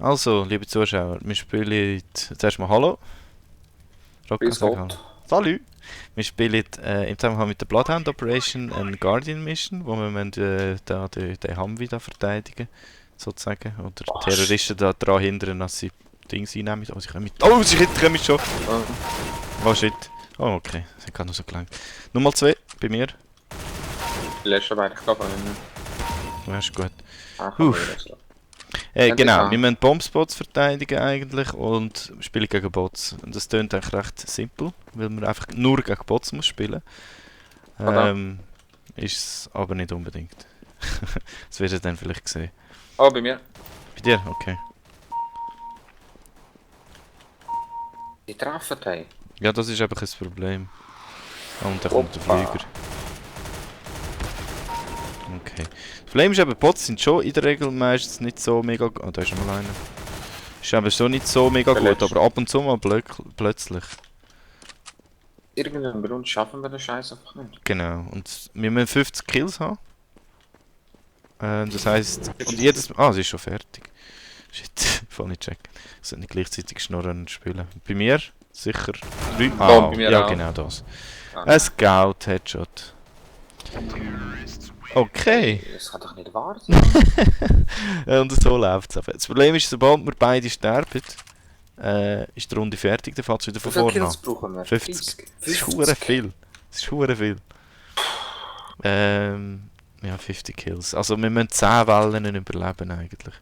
Also, liebe Zuschauer, wir spielen zuerst mal Hallo. Rocco, Grüß sag Hallo. Gott. Salut! Wir spielen im Zusammenhang mit der Bloodhound Operation eine Guardian Mission, wo wir den Humvee da verteidigen, sozusagen. Oder die Terroristen da daran hindern, dass sie Dings einnehmen. Oh, sie kommen schon! Oh shit! Oh, okay, das hat gerade noch so gelangt. Nummer 2 bei mir. Letzter beide, ich glaube nicht. Ja, ist gut. Ah, Genau, wir müssen Bombspots verteidigen eigentlich und spielen gegen Bots. Und das klingt eigentlich recht simpel, weil man einfach nur gegen Bots muss spielen. Ist es aber nicht unbedingt. Das werdet ihr dann vielleicht sehen. Oh, bei mir. Bei dir? Okay. Die treffen die. Ja, das ist einfach ein Problem. Und dann kommt der Flieger. Okay. Das Problem ist eben, Bots sind schon in der Regel meistens nicht so mega gut. Oh, da ist noch mal einer. Ist eben schon nicht so mega gut, aber ab und zu mal plötzlich. Irgendeinen Grund schaffen wir den Scheiß einfach nicht. Genau. Und wir müssen 50 Kills haben. Das heisst. Und jedes. Ah, sie ist schon fertig. Shit, voll nicht checken. Ich sollte nicht gleichzeitig schnurren und spielen. Bei mir sicher 3. Ah, bei mir ja, auch. genau das. Ah, Ein Scout-Headshot. Okay. Das kann doch nicht wahr sein. Und so läuft es. Das Problem ist, sobald wir beide sterben, ist die Runde fertig, dann fährt es wieder von Wie viele vorne an. Kills brauchen wir? 50. Das ist hure viel. Das ist hure viel. Ja, 50 Kills. Also wir müssen 10 Wellen überleben eigentlich.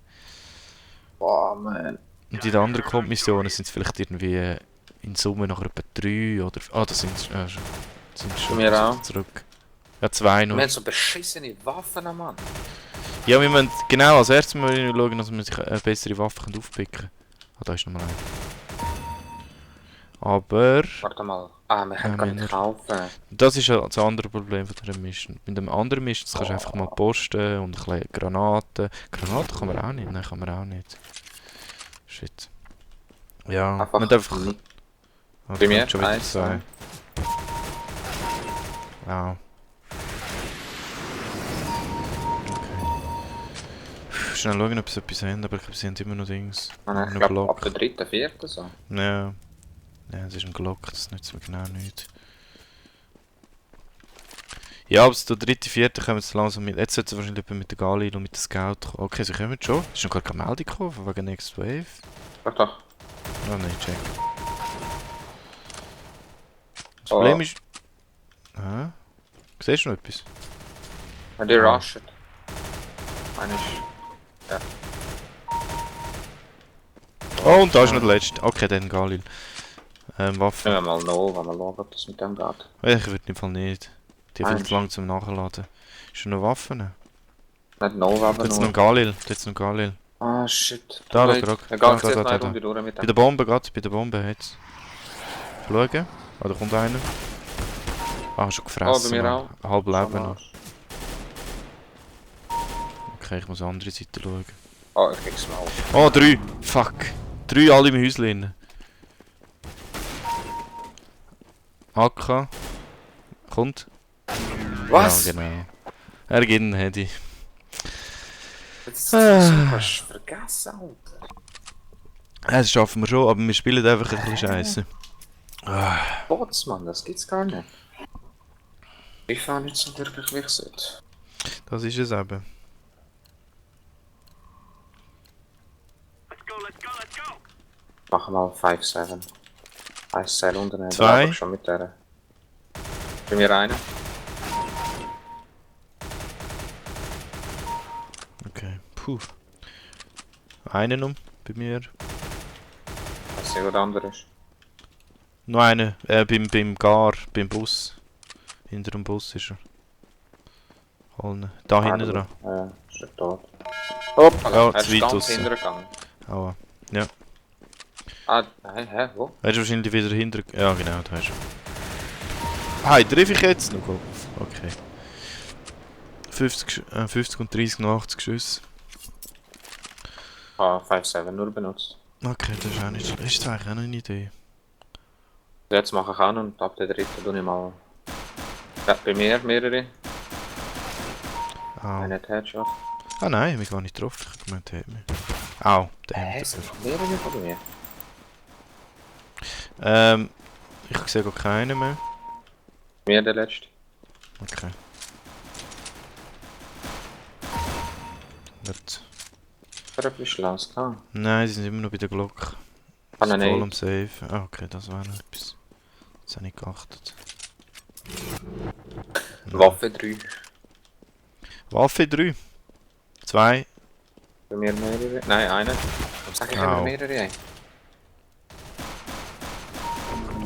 Boah, man. Und in den anderen Kommissionen sind es vielleicht irgendwie in Summe noch etwa 3 oder... Ah, da sind sie schon Wir auch. zurück. Ja, 2 noch. Wir haben so beschissene Waffen, Mann. Ja, wir müssen genau als erstes mal schauen, dass wir sich bessere Waffen aufpicken können. Ah, da ist nochmal einer. Aber... Warte mal. Ah, wir können gar nicht kaufen. Das ist ja das andere Problem von dieser Mission. Mit dem anderen Mission kannst du einfach mal posten und ein bisschen Granaten. Granaten kann man auch nicht. Nein, kann man auch nicht. Shit. Ja, Einfach man darf... nicht. Ah, Bei mir schon wieder eins, 2. Ja. Schnell schauen, ob sie etwas haben, aber ich glaube, sie haben immer noch Dings. Ich glaube, ab der 3., 4. so. Ja. Ja, es ist ein Glock, das nützt mir genau nicht. Ja, aber der 3., 4. kommen sie langsam mit. Jetzt sollten sie wahrscheinlich mit der Galil und mit der Scout kommen. Okay, sie kommen schon. Ist noch gar keine Meldung gekommen wegen Next Wave. Doch. Ah, nein, check. Das Problem ist... Hä? Siehst du noch etwas? Ja, die rushen. Einer ist... Ja. Oh, und da ist noch der letzte. Okay, dann Galil. Waffen. Nehmen wir mal noch, wenn wir schauen, ob das mit dem geht. Ich würde im Fall nicht. Die viel zu lang zum Nachladen. Ist schon noch Waffen? Nicht noch, aber Jetzt noch Galil. Jetzt noch Galil. Ah, shit. Da, Er geht jetzt da. eine Runde durch mit Bei dem. der Bombe, gerade bei der Bombe jetzt. Schauen. Ah, da kommt einer. Ah, schon gefressen. Oh, bei mir auch. Halb Leben noch. Okay, ich muss an die andere Seite schauen. Oh, ich krieg's mal. Oh, 3! Fuck! 3 alle im Häuschen. AK. Kommt. Was? Ja, genau. Er geht einen Handy. Das hast du vergessen, Alter. Das schaffen wir schon, aber wir spielen einfach ein bisschen scheiße. Bots, Mann, das gibt's gar nicht. Ich fahre nicht so wirklich, wie ich sollte. Das ist es eben. Machen wir mal 5-7. 1-2 Runden nehmen. Zwei. Ich schon mit der. Bei mir einer. Okay, puh. Einen um bei mir. Ich sehe, wo der andere ist. Noch einen, beim Gar, beim Bus. Hinter dem Bus ist er. Holen. Da hinten dran. Ja, ist er tot. Hoppala, Ja, er zu ist weit ganz draussen. hinten gegangen. Aua. Ja. Ah, nein, hä, wo? Er ist wahrscheinlich wieder hinter... Ja genau, da ist er. Hey, treffe ich jetzt noch? Okay. 50 und 30 noch 80 Schüsse. Ah, 5-7 nur benutzt. Okay, das ist auch nicht schlecht. Ist eigentlich auch noch eine Idee. Jetzt mache ich an und ab der 3. tue ich mal. Ja, bei mir mehrere. Ah, Ein Headshot. ah nein, mich gar nicht getroffen. Ich gemeint, er hat mich. Au, der Es sind mehrere von mir. Ich sehe gar keinen mehr. Mir der letzte. Okay. Gut. Hat er etwas Schlaues gehabt? Nein, sie sind immer noch bei der Glocke. Kann Sie er sind voll nicht. am Safe. Ah, okay, das war noch etwas. Das habe ich geachtet. Waffe 3. Waffe 3. 2. Bei mir mehrere. Nein, einer. Warum sag ich immer Au. mehrere?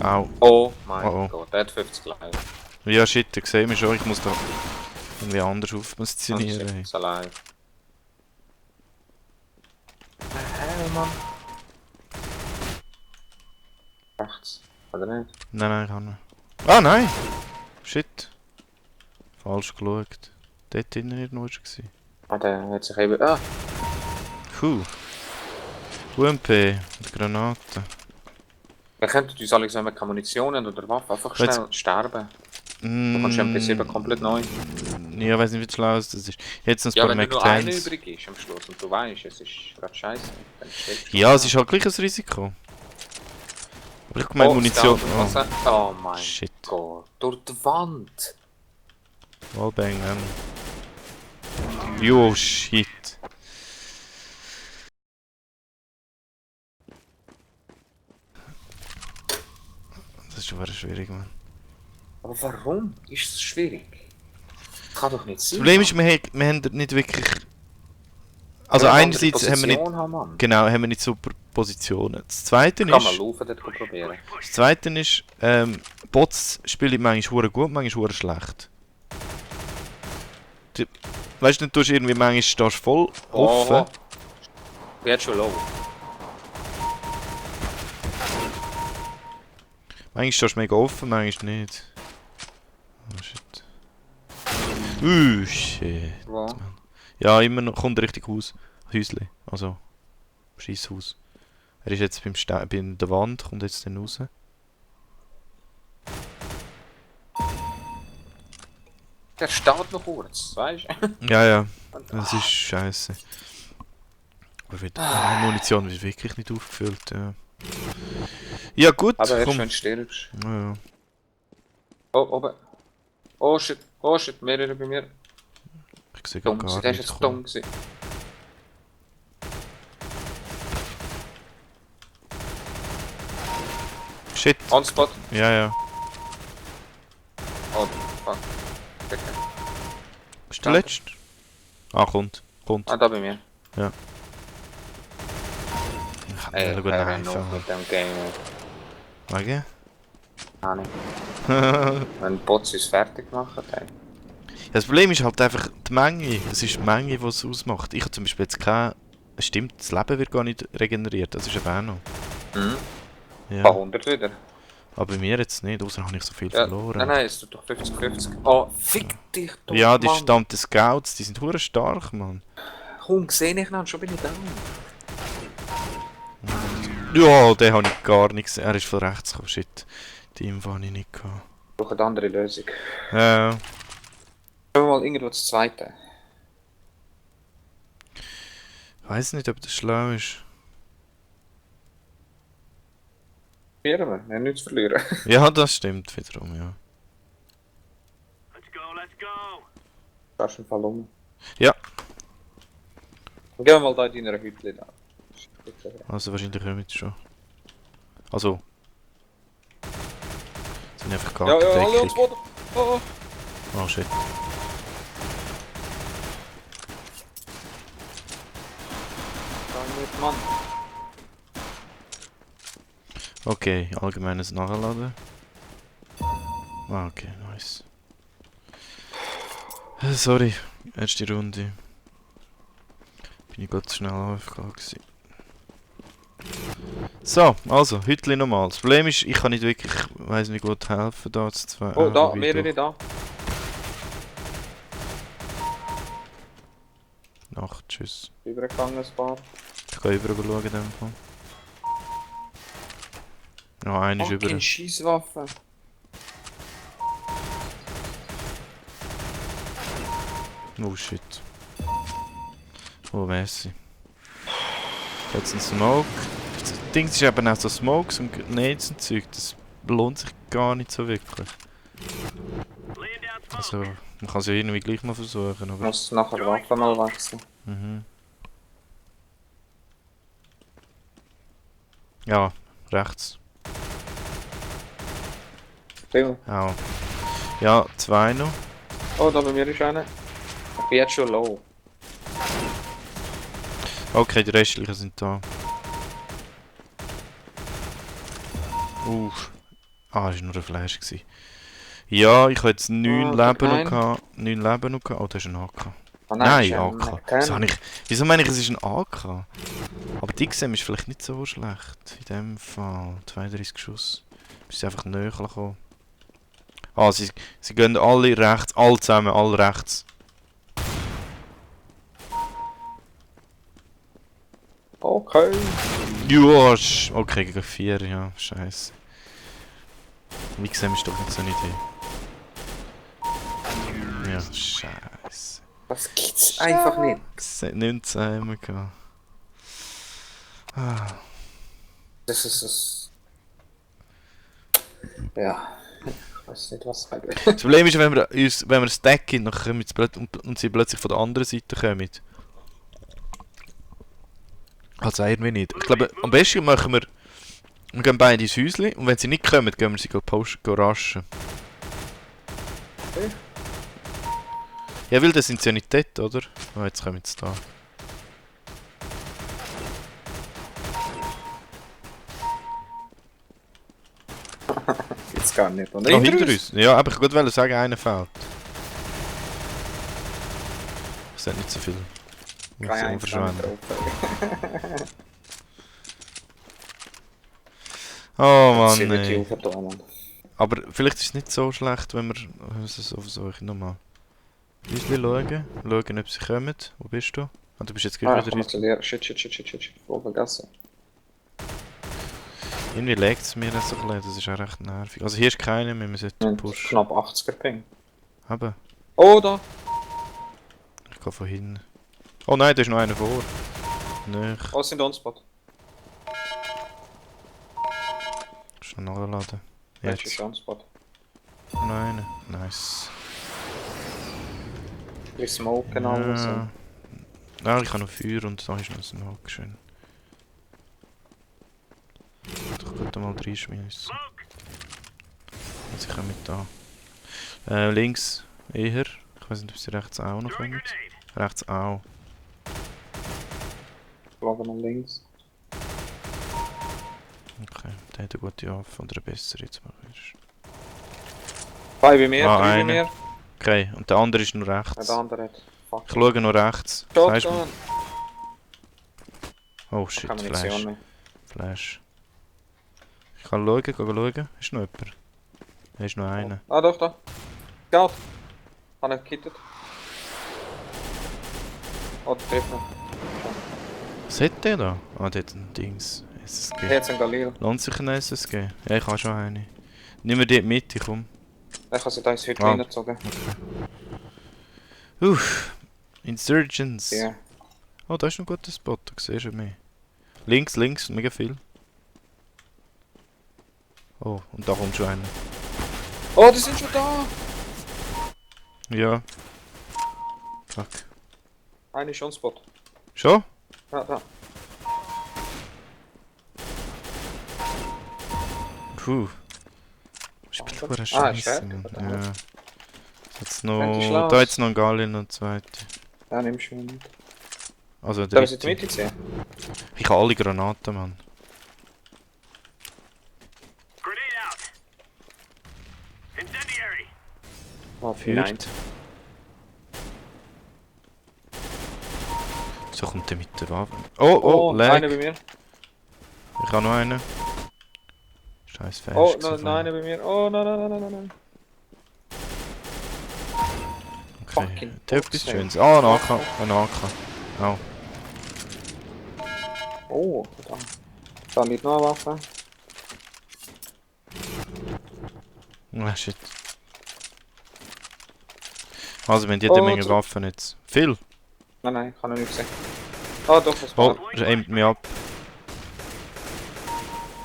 Au. Oh mein Oh, oh. Gott, der hat 50 Leute. Ja, shit, ich sehe mich schon. Ich muss da irgendwie anders aufpositionieren. Hey. So allein. Hä, Mann? Rechts. Oder nicht? Nein, kann nicht. Ah, nein! Shit. Falsch geschaut. Dort drinnen irgendwo war er. Ah, der hat sich eben. Ah! UMP mit Granaten. Wir könnten uns alle sagen, keine Munition haben oder Waffen. Einfach Jetzt- schnell sterben. Du kannst MP7 komplett neu. Ja, ich weiß nicht, wie schlau das ist. Jetzt noch ein Ja, paar wenn nur einer McTens. übrig ist am Schluss und du weißt, es ist gerade scheiße, dann stirbst du. Ja, es ist halt gleich ein Risiko. Aber ich meine Munition. Oh mein Shit. Gott, durch die Wand! Wallbang, Jo, shit. Das ist schon schwierig, Mann. Aber warum ist es schwierig? Das kann doch nicht Das sein. Problem ist, wir haben nicht wirklich. Also einerseits haben wir nicht. Haben, Genau, haben wir nicht super Positionen. Das zweite kann man ist. laufen, dort probieren. Das zweite ist, Bots spielen manchmal gut, manchmal schlecht. Weißt du, du tust irgendwie manchmal stehst voll offen. Oh, jetzt schon low. Manchmal stehst du mega offen, manchmal nicht. Oh shit. Shit. Wo? Ja, immer noch kommt richtig Häusli. Also, Scheisshaus. Er ist jetzt bei der Wand, kommt jetzt dann raus. Der steht noch kurz, weißt du? Ja, das ist scheiße. Aber Munition wird wirklich nicht aufgefüllt, ja. Ja gut, Aber erst komm. wenn du stirbst. Ja. Oh, oben. Oh shit, mehrere bei mir. Ich sehe Dumm gar gewesen, der ist nicht. jetzt dumm gewesen. Shit. On spot. Ja. Oh, fuck. Okay. Ist der letzte? Ah, kommt. Ah, da bei mir. Ich kann Ey, nicht ich gut habe noch knifen. mit dem Game. Wegen? Ahnung. Wenn die Bots uns fertig machen, dann. Das Problem ist halt einfach die Menge. Es ist die Menge, die es ausmacht. Ich habe zum Beispiel jetzt keine... Stimmt, das Leben wird gar nicht regeneriert. Das ist eben auch noch. Mhm. Ja. Paar 100 wieder. Aber bei mir jetzt nicht, außer habe ich so viel Ja, verloren. nein, es tut doch 50-50. Oh, fick dich doch, Ja, die Mann. verdammten Scouts, die sind hure stark, Mann. Komm, seh ich noch, schon bin ich da. Ja, den habe ich gar nicht gesehen. Er ist von rechts gekommen, shit. Die Info habe ich nicht gehabt. Ich brauche eine andere Lösung. Ja. Schauen wir mal irgendwo das zweite. Ich weiß nicht, ob das schlau ist. Probieren wir haben nichts zu verlieren. Ja, das stimmt wiederum, ja. Let's go! Fährst du im Fall um. Ja. Dann gehen wir mal da in deiner Hütte da. Also wahrscheinlich kommen wir schon. Also. Sind einfach gar Ja, keine alle Deckung. uns Boden. Oh, Oh shit. da nicht, Mann. Okay, allgemeines Nachladen. Ah, okay, nice. Sorry, erste Runde. Bin ich gerade zu schnell aufgegangen gewesen. So, also, Hütli nochmal. Das Problem ist, ich kann nicht wirklich, weiss nicht gut helfen da zu zwei. Oh, da, wobei mehrere da. doch. Nacht, tschüss. Übergegangen ein paar. Ich kann überall schauen in dem Fall. Noch einer ist über. Fucking Scheisswaffe. Oh shit. Oh, merci. Jetzt ein Smoke. Das Ding ist eben auch so Smokes und Grenades und Zeug. Das lohnt sich gar nicht so wirklich. Also, man kann es ja irgendwie gleich mal versuchen, Ich aber... muss nachher die Waffe mal wechseln. Mhm. Ja, rechts. Viel. Auch. Ja, 2 noch. Oh, da bei mir ist einer. Ich bin jetzt schon low. Okay, die restlichen sind da. Ah, das war nur ein Flash. Ja, ich habe jetzt 9 Ah, Leben noch nein. gehabt. 9 Leben noch gehabt. Oh, das ist ein AK. Oh Nein, ist AK. kein. Wieso meine ich, es ist ein AK? Aber die XM ist vielleicht nicht so schlecht. In dem Fall. 32 Schuss. Bis sie einfach näher kommen. Ah, sie gehen alle rechts. Alle zusammen, alle rechts. Okay. Ja, okay, gegen 4, ja, scheiße. XM ist doch nicht so eine Idee. Ja, scheiße. Das gibt's einfach nicht. 19 haben wir gehabt. Ah. Das ist es. Ja. Ich weiß nicht, was sagen. Das Problem ist, wenn wir stacken, dann kommen und sie plötzlich von der anderen Seite kommen. Also irgendwie nicht. Ich glaube, am besten machen wir gehen beide ins Häuschen und wenn sie nicht kommen, gehen wir sie raschen. Okay. Ja, weil dann sind sie ja nicht dort, oder? Oh, jetzt kommen sie da. Jetzt gar nicht. Und Ah, hinter uns? Ja, aber ich wollte gerade sagen, einer fehlt. Ich sehe nicht so viel. Kein Verschwenden. Einzelner. Oh Mann, Sie wird nee. Hilfe da, Mann. Aber vielleicht ist es nicht so schlecht, wenn wir es so versuchen. Nochmal. Häuschen schauen. Schauen, ob sie kommen. Wo bist du? Ah, du bist jetzt Ah, gleich ich wieder muss zu dir. Shit. Voll vergessen. Irgendwie legt es mir nicht so ein bisschen. Das ist auch recht nervig. Also hier ist keiner mehr, wir sollten Und pushen. knapp 80er Ping. Aber Oh, da! ich gehe von hinten. Oh nein, da ist noch einer vor. Nicht. Oh, sind on-spot. Schon nachladen. Welcher Jetzt. ist on-spot? Noch einer. Nice. Wir smoken alles. Ja. Ja, ich habe noch Feuer und da ist noch ein Smoke. Schön. Doch gut mal reinschmeißen. Sie kommen da. Links eher. Ich weiß nicht, ob sie rechts auch noch kommen. Rechts auch. Lagen nach links. Okay, der hat eine gute Waffe oder eine bessere jetzt mal. Zwei bei mir, Ah, drei bei einer. mir. Okay, und der andere ist noch Ja, rechts. der andere hat. Fuck. Ich schaue noch rechts. Sagst du mir? Shotgun! Oh shit, Kann man nicht Flash. sehen. Flash. Ich kann schauen, schauen. Ist noch jemand? Da ist noch einer. Ah, doch, da. Scout! Hat er gekittet. Oh, der trifft noch. Was hat der da? Ah, der hat ein Dings. Der SSG. hat einen Galil. Lohnt sich ein SSG? Ja, ich habe schon eine. Nimm mir die in die Mitte, komm. Der kann sich da ins Hütchen Ah. reingezogen. Insurgents. Ja. Oh, da ist noch ein guter Spot, da siehst du mehr. Links, mega viel. Oh, und da kommt schon einer. Oh, die sind schon da! Ja. Fuck. Einer ist on-spot. Schon? Ja, da. Puh. Spielt aber Ah, Scheiße. stark, Mann. oder? Ja. Jetzt Könnte ich noch. los. Da jetzt noch ein Galin und zweite. Ja, nimmst du mir mit. Also Darf ich sie dritte. in die Mitte ziehen? Ich habe alle Granaten, Mann. Oh, Führt. So kommt der mit der Waffe. Oh, lag. einer bei mir. Ich habe noch einen. Scheiß fest. Oh, nein, einer bei mir. Oh, nein. Okay. fucking Der hat etwas Boxer. Schönes. Ah, ein AK. Ein AK. Au. Oh, da liegt noch eine Waffe. Ah, shit. Also, wir haben jede Oh, Menge so- Waffen jetzt. Viel? Nein, ich kann noch nicht sehen. Ah, doch, was Oh, war? er aimt mich ab.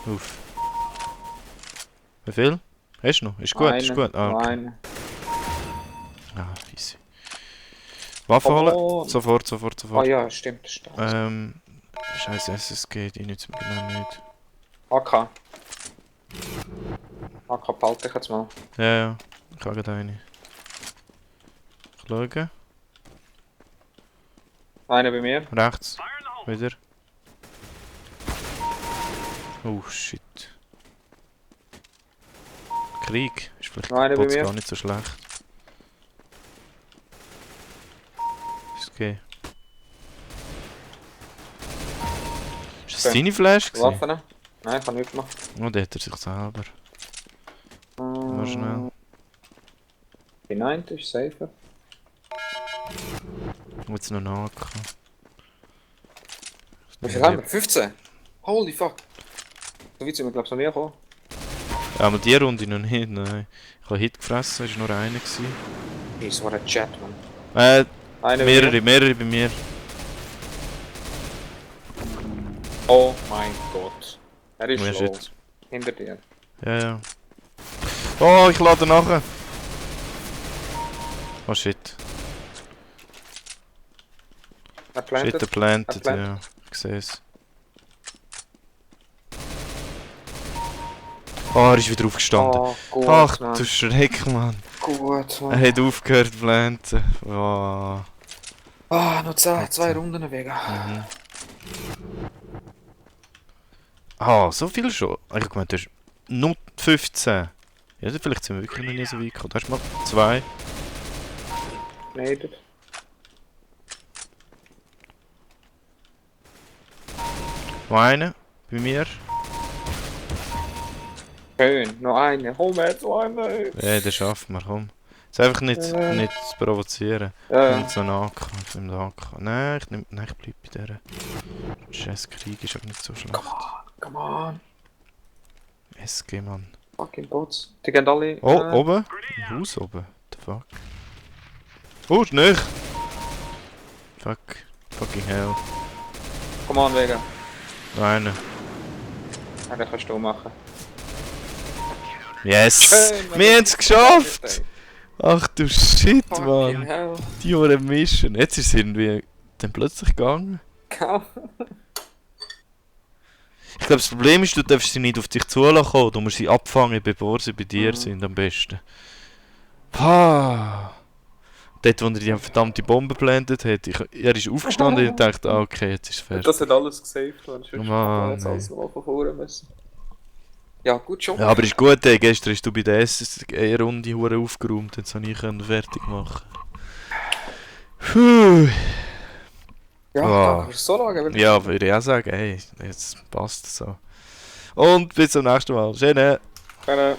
Auf. Wie viel? Hast du noch? Ist gut, ist gut. Ah, okay. Eine. Ah, easy. Waffe holen? Oh. Sofort. Ah ja, stimmt, das stimmt. Scheiße, SSG, die nützt mir genau nicht. AK. AK behalte ich jetzt mal. Ja. Ich habe gerade eine. Ich schaue. Einer bei mir. Rechts. Wieder. Oh shit. Krieg. Ist vielleicht Noch einer bei Bots mir. gar nicht so schlecht. Ist okay. Ist das Okay. deine Flash gewesen? Waffen? Nein, ich kann nichts machen. Oh, der hat er sich selber. Mal schnell. Die 90 ist safer. Jetzt noch nachkommen. Wie viel haben wir? 15? Holy fuck. So weit sind wir, glaube ich, noch nie gekommen. Ja, aber die Runde noch nicht, nein. Ich habe Hit gefressen, es war nur einer gewesen. Hey, so ein Chat, man. Einer bei mir. Mehrere bei mir. Oh mein Gott. Er ist Wer ist low. jetzt? Hinter dir. Ja. Oh, ich lade nachher. Oh shit. Er Shit, plantet. der plantet, Er plant. ja. Ich sehe es. Oh, er ist wieder aufgestanden. Oh, gut, Ach Mann. du Schreck, Mann. Gut, Er Mann. hat aufgehört zu planten. Oh. Ah, noch 2 Runden wegen. Mhm. Ah, so viel schon? Ich meine, du hast nur 15. Ja, vielleicht sind wir wirklich noch nie so weit gekommen. Du hast mal 2. Needed. Noch einen. Bei mir. Schön, noch eine. Hol mir jetzt eine. Ja, den schaffen wir, komm. Jetzt einfach nicht zu provozieren. Ja, Und so nachkommen, im Nachkommen. Nein, ich bleib bei der. Scheiß Krieg ist auch nicht so schlecht. come on. SG, Mann. Fucking Bots. Die gehen alle. Oh, oben? Im Haus oben. The fuck? Oh, ist nicht. Fuck. Fucking hell. Come on, Vega. Noch einer. Ja, den kannst du machen. Yes! Schön, Wir haben es geschafft! Ach du Shit, Fucking Mann. hell. Die Ohren Mission. Jetzt ist es irgendwie dann plötzlich gegangen. Ich glaube, das Problem ist, du darfst sie nicht auf dich zulassen. Du musst sie abfangen, bevor sie bei dir sind, am besten. Pah. Dort, wo er die verdammte Bombe geblendet hat, er ist aufgestanden und dachte, ah, okay, jetzt ist es fertig. Das hat alles gesaved, man. Sonst Mann, hätten wir jetzt alles nochmal von vorne müssen. Ja, gut schon. Ja, aber ist gut, ey. Gestern hast du bei der SSG-Runde hure aufgeräumt, jetzt konnte ich fertig machen. Puh. Ja, Ah. danke fürs so lange. Ja, würde ich auch sagen, ey, jetzt passt es so. Und bis zum nächsten Mal. Schön. Gerne.